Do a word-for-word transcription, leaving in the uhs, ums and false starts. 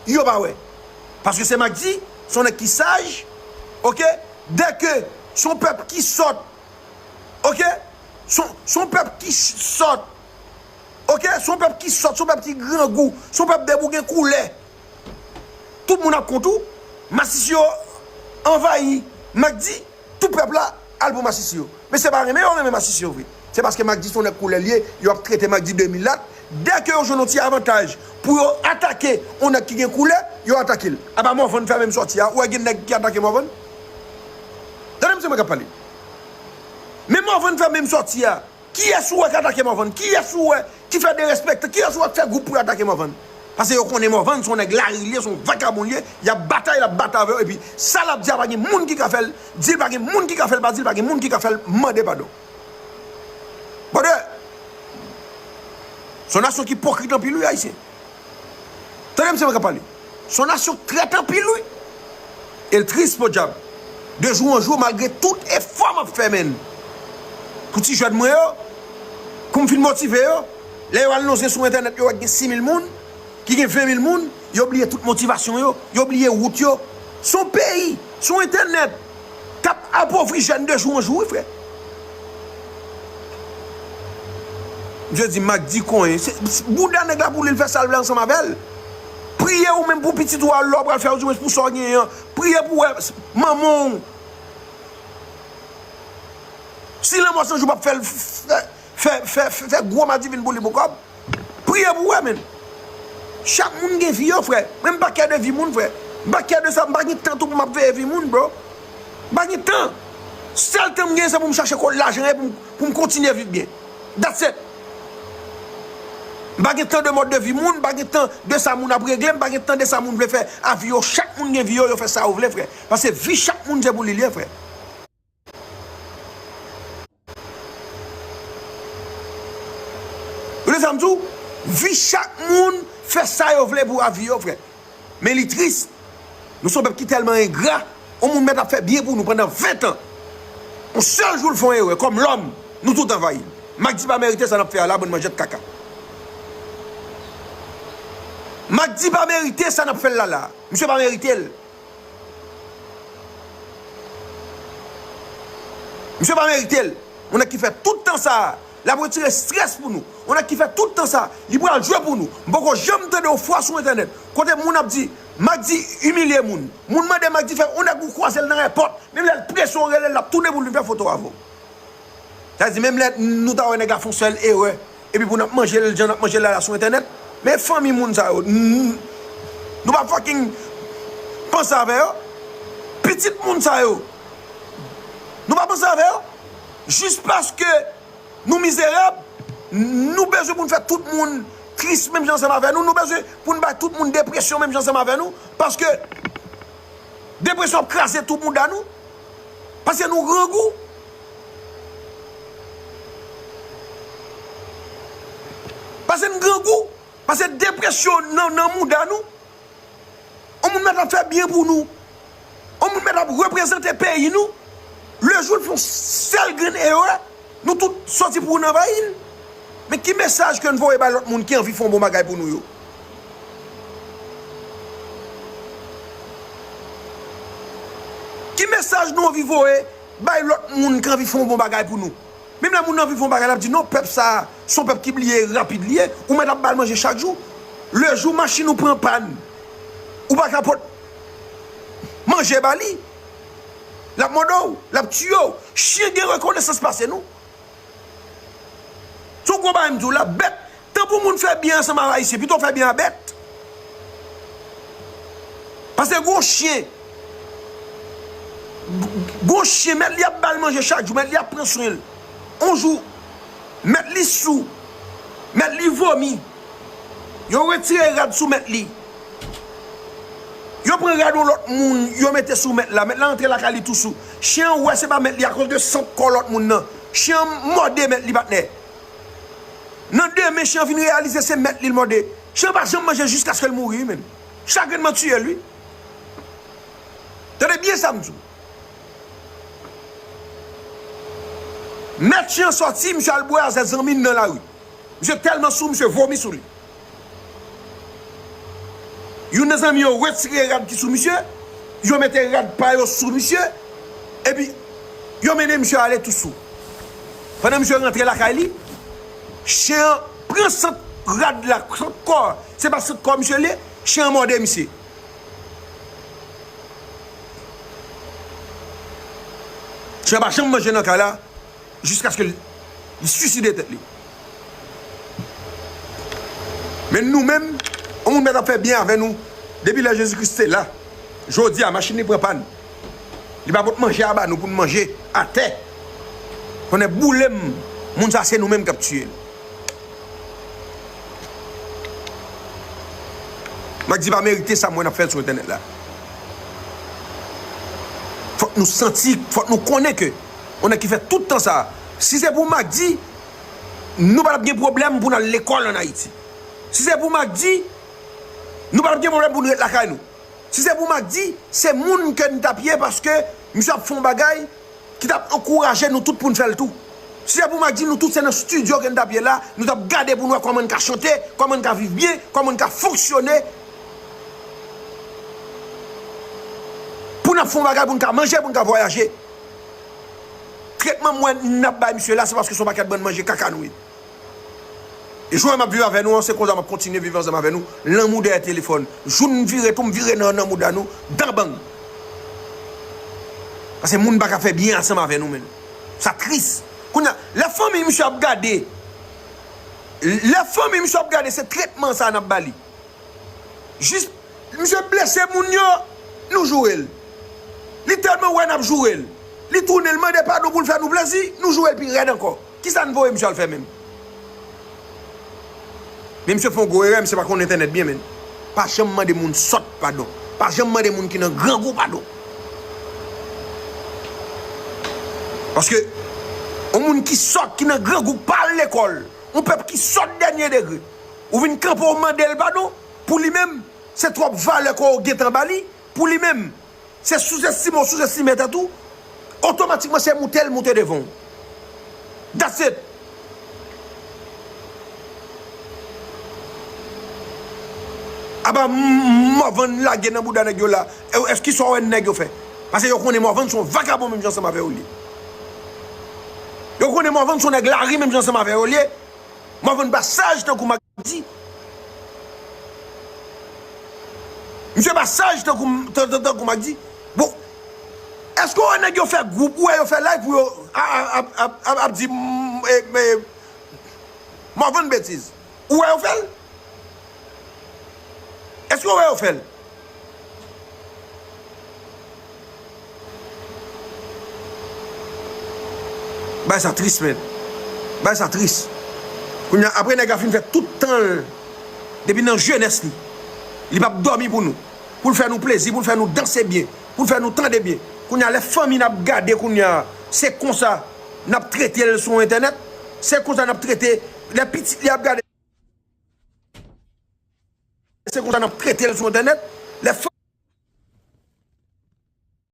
Yo pa wè. Paske se Mack Di, se yon nèg ki saj, oke? Dèke se yon pèp ki sòt, oke? Se yon, se yon pèp ki ch-, sòt, oke? Se yon pèp ki sòt, se yon pèp ki grangou, se yon pèp debout gen koulè. Tout moun ap kont ou, masisi yo anvayi Mack Di, tout pèp la al pou masisi yo. Mesye pa renmen yo renmen masisi yo vre. Se paske Mack Di se yon nèg koulè l ye, yo ap trete Mack Di de milat. Dèke yo jwenn yon ti avantaj pou yo atake yon nèg ki gen koulè, yo atake l. Apa Morvan fè menm sòti a, ou wè gen nèg ki atake Morvan? Tande m se mwen k ap pale. Men Morvan fè menm sòti a. Kiyès ou wè k atake Morvan? Kiyès ou wè ki fè derespektan? Kiyès ou wè k fè gwoup pou yo atake Morvan? Paske yo konnen Morvan se yon nèg lari l ye, se yon vakabon l ye, y ap batay, l ap batay avè yo, epi sa l ap di a pa gen moun ki ka fè l, di l pa gen moun ki ka fè l pa di l, pa gen moun ki ka fè l mande padon. Brother, se yon nasyon ki ipokrit anpil wi, Ayisyen. Tande m se mwen k ap pale. Se yon nasyon k trèt anpil wi. E l tris podyab. De jou an jou, malgre tout efò m ap fè, menn, pou ti jèn mwen yo, pou m fin motive yo, lè yo al lonje sou entènèt, yo wè gen sis mil moun, ki gen ven mil moun, yo bliye tout motivasyon yo, yo bliye wout yo. Se yon peyi, se yon entènèt k ap apovri jèn de jou an jou, wi, frè. Misye di, Mack Di konyen. Se, se bouda nèg la pou li, l fè sa l vle ansanm avè l. Priye ou menm pou pitit ou a, lè w pral fè, ou di mwen pou sa w genyen an. Priye pou wè s-, manman w. Si lanmò san jou p ap fè l fè, fè, fè, fè, fè gwo madivin pou li pou kòb. Priye pou wè, menn. Chak moun gen vi yo, frè. Mwen m pa kè de vi moun, frè. M pa kè de sa, m pa gen tan tou pou m ap veye vi moun, bro. M pa gen tan. Sèl tan m gen, se pou m chache kot lajan ye pou m, pou m kontinye viv byen. That's it. M pa gen tan de mòd de vi moun, m pa gen tan de sa moun ap regle, m pa gen tan de sa moun vle fè a vi yo. Chak moun gen vi yo, yo fè sa yo vle, frè. Paske vi chak moun se pou li l ye, frè. Ou tande sa m di w? Vi chak moun fè sa yo vle pou a vi yo, frè. Men li tris. Nou se yon pèp ki tèlman engra. Yon moun mèt ap fè byen pou nou pandan ven tan. Yon sèl jou l fè yon erè, kòm lòm, nou tout anvayi l. Mack Di pa merite sa n ap fè a la, bann manjèt kaka. Mack Di pa merite sa n ap fè l la la. Misye pa merite l. Misye pa merite l. Yon nèg ki fè tout tan sa a, l ap retire estrès pou nou. Yon nèg ki fè tout tan sa a, li pral jwe pou nou. M poko janm tande yon fwa sou entènèt kote moun ap di, Mack Di imilye moun. Moun mande Mack Di fè yon nèg ou kwaze l nan èpòt, menm lè l prese w rele l, l ap tounen pou l vin fè foto avè w. Sa vle di, menm lè nou ta wè nèg la fè yon sèl erè, epi pou n ap manje l jan n ap manje l la, la sou entènèt, men fanmi moun sa yo, n-, nou pa fucking panse avè yo. Pitit moun sa yo, nou pa panse avè yo. Jis paske nou mizerab, nou bezwen pou n fè tout moun tris menm jan ansanm avè nou, nou bezwen pou n bay tout moun depresyon menm jan ansanm avè nou, paske depresyon ap kraze tou bouda nou, paske nou grangou. Paske n grangou, paske depresyon nan, nan mouda nou. Yon moun mèt ap fè byen pou nou. Yon moun mèt ap reprezante peyi nou. Le jou l fè yon sèl grenn erè, nou tout soti pou n anvayi l. Men ki mesaj ke n voye bay lòt moun ki anvi fè yon bon bagay pou nou yo? Ki mesaj nou anvi voye bay lòt moun ki anvi fè yon bon bagay pou nou? Menm lè moun nan anvi fè yon bagay, l ap di, "Non, pèp sa a, se yon pèp ki bliye rapid li ye, ou mèt ap ba l manje chak jou." Le jou machin ou pran pàn, ou pa ka pot manje ba li, l ap mòde w, l ap tiye w. Chen gen rekonesans pase nou. Se yon gwo bagay m di w la, bèt. Tan pou moun fè byen ansanm ak Ayisyen, pito w fè byen a bèt. Paske gon chen, gon chen, mèt li ap ba l manje chak jou, mèt li ap pran swen l. On jou, mèt li sou, mèt li vomi. Yo retire rad sou mèt li. Yo pran rad yon lòt moun, yo mete sou mèt la. Mèt la antre lakay li tou sou. Chen an wè se pa mèt li akoz de sant kò lòt moun nan. Chen an mòde mèt li, patnè. Nan demen, chen an vin reyalize se mèt li l mòde. Chen an pa janm manje jiskaske l mouri, wi, menn. Chagrenman tiye l, wi. Tande byen sa m di w. Mèt chen an sòti, misye al bwè avè zanmi l nan lari. Misye tèlman sou, misye vomi sou li. Youn nan zanmi yo retire rad ki sou misye, yo mete rad pa yo sou misye, epi yo mennen misye ale tou sou. Pandan misye rantre lakay li, chen an pran sant rad la, sant kò, se pa sant kò misye li ye, chen an mòde misye. Chen an pa janm manje nan kay la, jiskaske li swiside tèt li. Men nou menm, yon moun mèt ap fè byen avè nou depi lè Jezi Kris te la. Jodi a, machin li pran pàn. Li pa pot manje a ba nou pou n manje atè. Konnen boule m, moun sa se nou menm k ap tiye l. Magdi pa merite sa m wè n ap fè l sou entènèt la. Fòk nou santi, fòk nou konnen ke yon nèg ki fè tout tan sa, si se pou Magdi, nou pa t ap gen pwoblèm pou n al lekòl ann Ayiti. Si se pou Magdi, nou pa t ap gen pwoblèm pou n ret lakay nou. Si se pou Magdi, se moun ke n t ap ye paske misye ap fè yon bagay ki t ap ankouraje nou tout pou n fè l tou. Si se pou Magdi, nou tout se nan estidyo ke n t ap ye la, nou t ap gade pou n wè kòman n ka chante, kòman n ka viv byen, kòman n ka fonksyone. Pou n ap fè yon bagay pou n ka manje, pou n ka vwayaje. Tretman m wè n ap bay misye la, se paske se yon pakèt bann manje kaka nou ye. E jan m ap viv avè nou an, se konsa m ap kontinye viv ansanm avè nou. Lanmou dèyè telefòn. Jou n vire tou, m vire nan, nan mouda nou, dan bang. Paske moun pa ka fè byen ansanm avè nou, menm. Sa tris. Kounye a, lè fanmi misye ap gade, lè fanmi misye ap gade, se tretman sa n ap ba li. Jis, misye blese moun yo, nou joure l. Li tèlman wè n ap joure l. Li tounen, l mande padon pou l fè nou plezi, nou joure l pi rèd ankò. Kisa n voye misye al fè menm? Men misye fè yon gwo erè, misye pa konn entènèt byen, menn. Pa janm mande moun sòt padon. Pa janm mande moun ki nan grangou padon. Paske, yon moun ki sòt, ki nan grangou, k pa al lekòl, yon pèp ki sòt dènye degre, ou vin kanpe, w mande l padon, pou li menm, se twòp valè ke w gentan ba li, pou li menm, se souzestime w souzestime tèt ou, otomatikman se moute l moute devan w. That's it. Apa m-, m-, Morvan lage nan bouda nèg yo la, e, èske sa w wè nèg yo fè? Paske yo konnen Morvan se yon vakabon menm jan ansanm avè yo l ye. Yo konnen Morvan se yon nèg lari menm jan ansanm avè yo l ye. Morvan pa saj tankou Magdi. Misye pa saj tankou, tan-, tan-, tankou Magdi. Bon, èske w wè nèg yo fè gwoup, ou wè yo fè live pou yo a, a, ap, ap, ap, ap di, mm, e, e, Morvan betiz? Ou wè yo fè l? Èske w wè yo fè l? Bagay sa tris, menn. Bagay sa tris. Kounye a, apre nèg la fin fè tout tan l, depi nan jenès li, li p ap dòmi pou nou, pou l fè nou plezi, pou l fè nou danse byen, pou l fè nou tande byen. Kounye a, lè fanmi n ap gade, kounye a, se konsa n ap trete l sou entènèt, se konsa n ap trete, lè pitit li ap gade. Se konsa n ap trete l sou entènèt. Lè